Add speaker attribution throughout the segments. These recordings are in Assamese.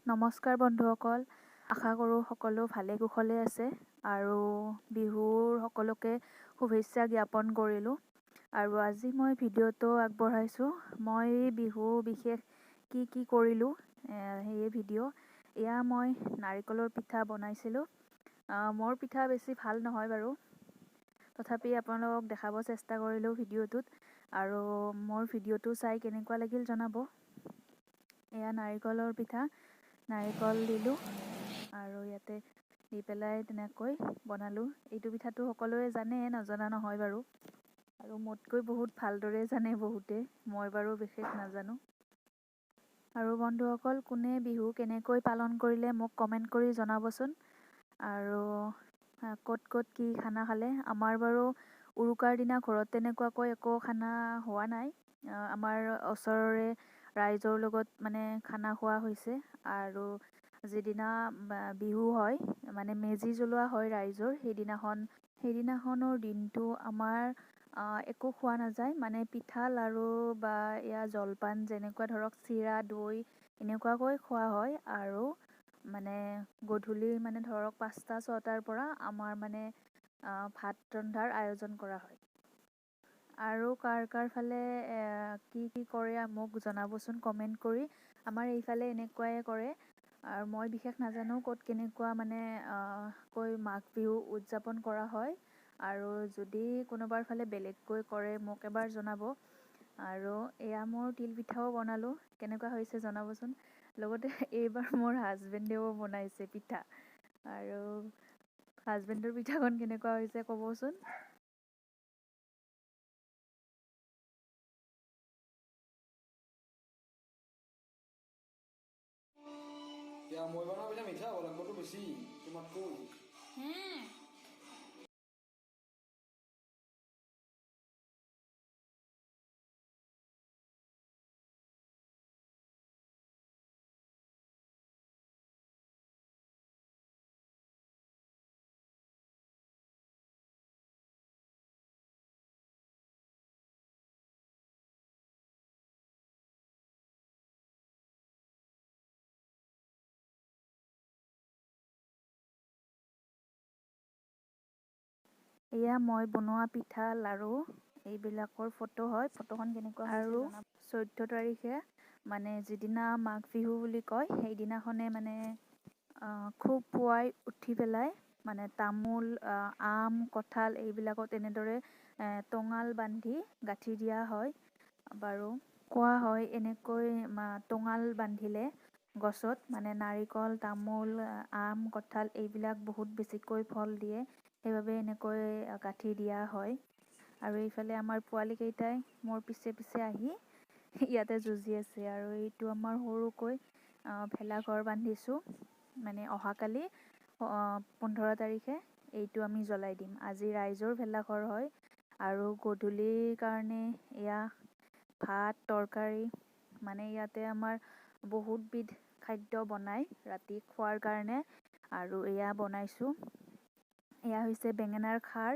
Speaker 1: নমস্কাৰ বন্ধুসকল, আশা কৰোঁ সকলো ভালে কুশলে আছে আৰু বিহুৰ সকলোকে শুভেচ্ছা জ্ঞাপন কৰিলোঁ। আৰু আজি মই ভিডিঅ'টো আগবঢ়াইছোঁ, মই বিহু বিশেষ কি কি কৰিলোঁ সেয়ে ভিডিঅ'। এয়া মই নাৰিকলৰ পিঠা বনাইছিলোঁ। মোৰ পিঠা বেছি ভাল নহয় বাৰু, তথাপি আপোনালোকক দেখাব চেষ্টা কৰিলোঁ ভিডিঅ'টোত। আৰু মোৰ ভিডিঅ'টো চাই কেনেকুৱা লাগিল জনাব। এয়া নাৰিকলৰ পিঠা, নাৰিকল দিলোঁ আৰু ইয়াতে দি পেলাই তেনেকৈ বনালোঁ। এইটো পিঠাটো সকলোৱে জানে, নজনা নহয় বাৰু, আৰু মোতকৈ বহুত ভালদৰে জানে বহুতে, মই বাৰু বিশেষ নাজানো। আৰু বন্ধুসকল, কোনে বিহু কেনেকৈ পালন কৰিলে মোক কমেণ্ট কৰি জনাবচোন। আৰু ক'ত ক'ত কি খানা খালে। আমাৰ বাৰু উৰুকাৰ দিনা ঘৰত তেনেকুৱাকৈ একো খানা হোৱা নাই, আমাৰ ওচৰৰে ৰাইজৰ লগত মানে খানা খোৱা হৈছে। আৰু যিদিনা বিহু হয়, মানে মেজি জ্বলোৱা হয় ৰাইজৰ, সেইদিনাখনৰ দিনটো আমাৰ একো খোৱা নাযায়, মানে পিঠা লাড়ু বা এয়া জলপান যেনেকুৱা ধৰক চিৰা দৈ এনেকুৱাকৈ খোৱা হয়। আৰু মানে গধূলি মানে ধৰক 5টা 6টাৰ পৰা আমাৰ মানে ভাত ৰন্ধাৰ আয়োজন কৰা হয়। আৰু কাৰ কাৰ ফালে কি কি কৰে মোক জনাবচোন কমেণ্ট কৰি। আমাৰ এইফালে এনেকুৱাই কৰে, আৰু মই বিশেষ নাজানো ক'ত কেনেকুৱা মানে কৈ মাঘ বিহু উদযাপন কৰা হয়। আৰু যদি কোনোবাৰ ফালে বেলেগকৈ কৰে মোক এবাৰ জনাব। আৰু এয়া মোৰ তিল পিঠাও বনালোঁ, কেনেকুৱা হৈছে জনাবচোন। লগতে এইবাৰ মোৰ হাজবেণ্ডেও বনাইছে পিঠা, আৰু হাজবেণ্ডৰ পিঠাখন কেনেকুৱা হৈছে ক'বচোন।
Speaker 2: মই বনোৱা পিঠা মিঠা হ'ব লাগিবতো বেছি তোমাতকৈ।
Speaker 1: এয়া মই বনোৱা পিঠা লাড়ু এইবিলাকৰ ফটো হয়, ফটোখন কেনেকুৱা হৈছে
Speaker 3: আৰু
Speaker 1: জনাব। 14 তাৰিখে মানে যিদিনা মাঘ বিহু বুলি কয় সেইদিনাখনে মানে খুব পুৱাই উঠি পেলাই মানে তামোল, আম, কঁঠাল এইবিলাকত এনেদৰে টঙাল বান্ধি গাঁঠি দিয়া হয়। বাৰু কোৱা হয় এনেকৈ টঙাল বান্ধিলে গছত মানে নাৰিকল, তামোল, আম, কঁঠাল এইবিলাক বহুত বেছিকৈ ফল দিয়ে, সেইবাবে এনেকৈ গাঁঠি দিয়া হয়। আৰু এইফালে আমাৰ পোৱালিকেইটাই মোৰ পিছে পিছে আহি ইয়াতে যুঁজি আছে। আৰু এইটো আমাৰ সৰুকৈ ভেলাঘৰ বান্ধিছোঁ, মানে অহাকালি 15 তাৰিখে এইটো আমি জ্বলাই দিম। আজি ৰাইজৰ ভেলাঘৰ হয়। আৰু গধূলিৰ কাৰণে এয়া ভাত তৰকাৰী, মানে ইয়াতে আমাৰ বহুতবিধ খাদ্য বনায় ৰাতি খোৱাৰ কাৰণে। আৰু এয়া বনাইছোঁ, এয়া হৈছে বেঙেনাৰ খাৰ,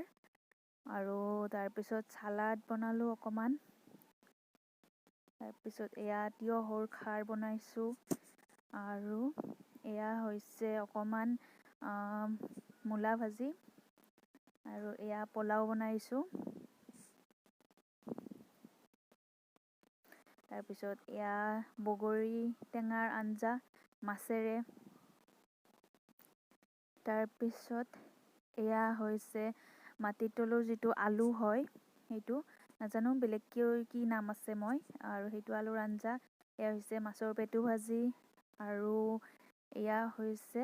Speaker 1: আৰু তাৰপিছত চালাড বনালোঁ অকণমান, তাৰপিছত এয়া তিয়ঁহৰ খাৰ বনাইছোঁ, আৰু এয়া হৈছে অকণমান মূলা ভাজি, আৰু এয়া পোলাও বনাইছোঁ। তাৰপিছত এয়া বগৰী টেঙাৰ আঞ্জা মাছেৰে। তাৰপিছত এয়া হৈছে মাটিৰ তলৰ যিটো আলু হয়, সেইটো নাজানো বেলেগকৈ কি নাম আছে মই, আৰু সেইটো আলুৰ আঞ্জা। এয়া হৈছে মাছৰ পেটু ভাজি, আৰু এয়া হৈছে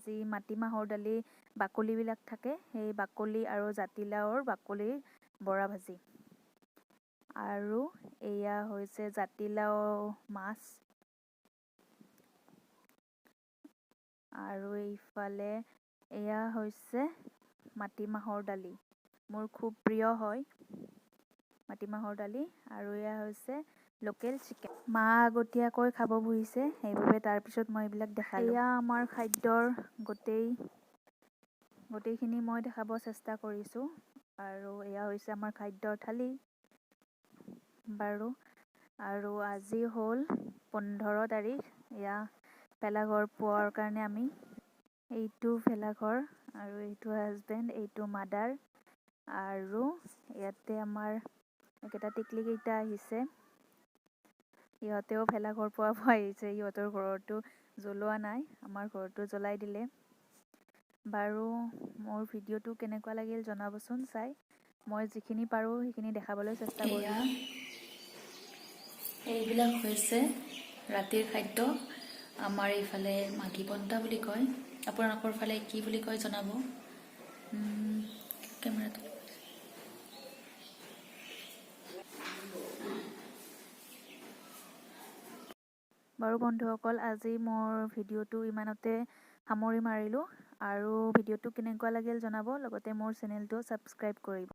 Speaker 1: যি মাটিমাহৰ দালি বাকলিবিলাক থাকে, সেই বাকলি আৰু জাতিলাওৰ বাকলিৰ বৰা ভাজি, আৰু এয়া হৈছে জাতিলাও মাছ, আৰু এইফালে এয়া হৈছে মাটিমাহৰ দালি, মোৰ খুব প্ৰিয় হয় মাটিমাহৰ দালি। আৰু এয়া হৈছে লোকেল চিকেন। মা আগতীয়াকৈ খাব বহিছে, সেইবাবে তাৰপিছত মই এইবিলাক দেখালোঁ। এয়া আমাৰ খাদ্যৰ গোটেইখিনি মই দেখাব চেষ্টা কৰিছোঁ। আৰু এয়া হৈছে আমাৰ খাদ্যৰ থালি বাৰু। আৰু আজি হ'ল 15 তাৰিখ, এয়া ভেলাঘৰ পোৱাৰ কাৰণে আমি এইটো ভেলাঘৰ আৰু এইটো হাজবেণ্ড, এইটো মাদাৰ, আৰু ইয়াতে আমাৰ একেটা টিকলিকেইটা আহিছে। ইহঁতেও ভেলাঘৰ পোৱাব আহিছে। ইহঁতৰ ঘৰতো জ্বলোৱা নাই, আমাৰ ঘৰতো জ্বলাই দিলে। বাৰু, মোৰ ভিডিঅ'টো কেনেকুৱা লাগিল জনাবচোন চাই। মই যিখিনি পাৰোঁ সেইখিনি দেখাবলৈ চেষ্টা
Speaker 3: এয়া
Speaker 1: কৰিছোঁ।
Speaker 3: এইবিলাক হৈছে ৰাতিৰ খাদ্য। আমাৰ এইফালে মাঘী বন্তা বুলি কয়, আপোনালোকৰ ফালে কি বুলি কয় জনাব। কেমেৰাটো।
Speaker 1: বাৰু বন্ধুসকল, আজি মোৰ ভিডিঅ'টো ইমানতে সামৰি মাৰিলোঁ। আৰু ভিডিঅ'টো কেনেকুৱা লাগিল জনাব, লগতে মোৰ চেনেলটো ছাবস্ক্ৰাইব কৰিব।